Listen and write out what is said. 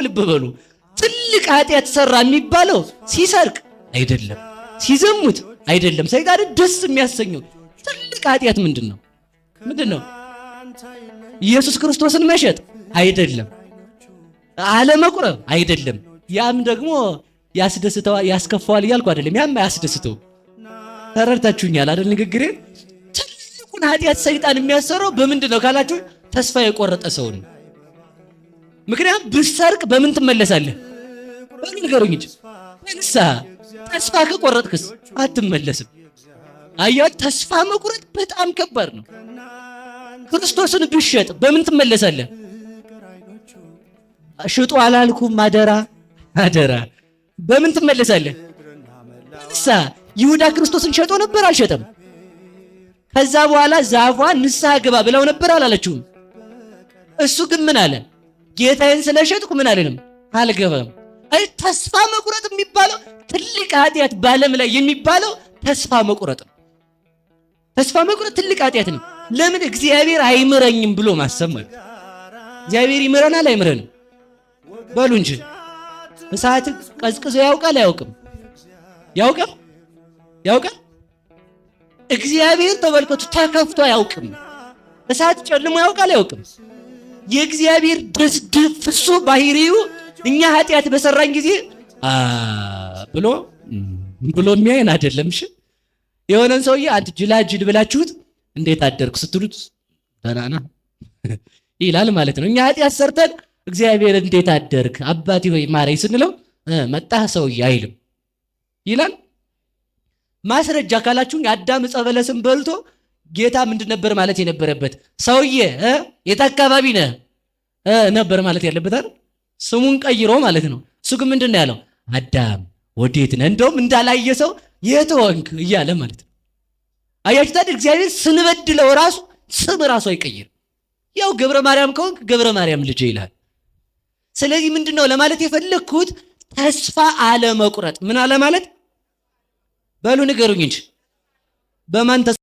ልብ በሉ። ትልቅ ኃጢአት ሰራ የሚባለው ሲሰርቅ አይደለም፣ ሲዘሙት አይደለም። ሰይጣንን ደስ የሚያሰኘው ትልቅ ኃጢአት ምንድን ነው? ምንድን ነው? ኢየሱስ ክርስቶስን መሸጥ አይደለም፣ አለመቁረብ አይደለም። ያም ደግሞ ያስደስተዋል ያስከፋዋል እያልኩ አይደለም። ያም አያስደስተው። ተረድታችሁኛል አይደል? ንግግሬን። ትልቁን ኃጢአት ሰይጣን የሚያሰራው በምንድን ነው ካላችሁ ተስፋ የቆረጠ ሰው ነው። ምክንያቱም ብሰርቅ በምን ትመለሳለህ? በምን ንገሩኝ እንጂ በንስሐ። ተስፋ ከቆረጥክስ አትመለስም። አያ ተስፋ መቁረጥ በጣም ከባድ ነው። ክርስቶስን ብሸጥ በምን ትመለሳለህ? ሽጡ አላልኩም፣ አደራ አደራ። በምን ትመለሳለህ? ንስሐ። ይሁዳ ክርስቶስን ሸጦ ነበር አልሸጠም? ከዛ በኋላ ዛፏ ንስሐ ግባ ብለው ነበር አላለችውም? እሱ ግን ምን አለ? ጌታዬን ስለሸጥኩ ምን አልልም አልገባም። አይ ተስፋ መቁረጥ የሚባለው ትልቅ ኃጢአት በዓለም ላይ የሚባለው ተስፋ መቁረጥ ነው። ተስፋ መቁረጥ ትልቅ ኃጢአት ነው። ለምን? እግዚአብሔር አይምረኝም ብሎ ማሰብ ማለት። እግዚአብሔር ይምረናል አይምረንም? በሉ እንጂ። እሳት ቀዝቅዞ ያውቃል አያውቅም? ያውቃል ያውቃል። እግዚአብሔር ተመልከቱ፣ ተከፍቶ አያውቅም። እሳት ጨልሞ ያውቃል አያውቅም? የእግዚአብሔር ፍሱ ባህሪው እኛ ኃጢአት በሰራን ጊዜ ብሎ ብሎ የሚያየን አይደለም። እሺ የሆነን ሰውዬ አንተ ጅላጅል ብላችሁት እንዴት አደርክ ስትሉት ደህና ነህ ይላል ማለት ነው። እኛ ኃጢአት ሰርተን እግዚአብሔር እንዴት አደርክ አባቴ ሆይ ማረኝ ስንለው መጣህ ሰውዬ አይልም ይላል። ማስረጃ ካላችሁ አዳም ዕፀ በለስን በልቶ ጌታ ምንድን ነበር ማለት የነበረበት? ሰውዬ የት አካባቢ ነህ ነበር ማለት ያለበት አይደል? ስሙን ቀይሮ ማለት ነው። እሱ ግን ምንድን ነው ያለው? አዳም ወዴት ነህ? እንደውም እንዳላየ ሰው የት ሆንክ እያለ ማለት ነው። አያችሁ ታዲያ እግዚአብሔር ስንበድለው ራሱ ስም ራሱ አይቀይርም። ያው ገብረ ማርያም ከሆንክ ገብረ ማርያም ልጄ ይላል። ስለዚህ ምንድን ነው ለማለት የፈለግኩት ተስፋ አለመቁረጥ። ምን አለ ማለት በሉ ንገሩኝ እንጂ በማን ተስፋ